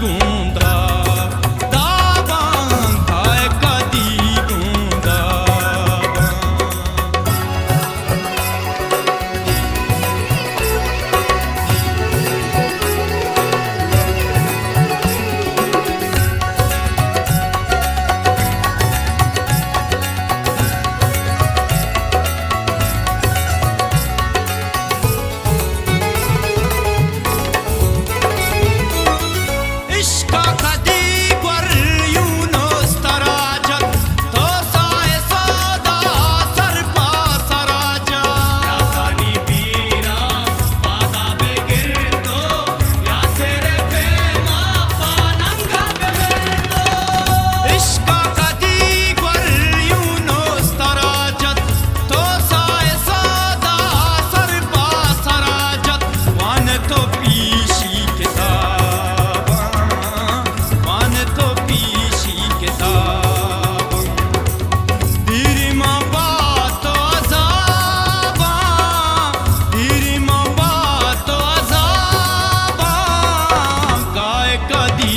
گوں داباں، کائے کدی گوں داباں۔ عشق ءَ کدی گور یونس ترا جت، تو ساہ ءِ سودا سر پہ سرا جت۔ یاسانی پیراں پادا بگر تو، یاسر ءِ پیما پاننگ ءَ بگر تو۔ عشق ءَ کدی گور یونس ترا جت، تو ساہ ءِ سودا سر پہ سرا جت۔ وان تو پیشی کتاباں، وان تو پیشی کتاباں۔ دیر مبا تو عذاباں، دیر مبا تو عذاباں، کائے کدی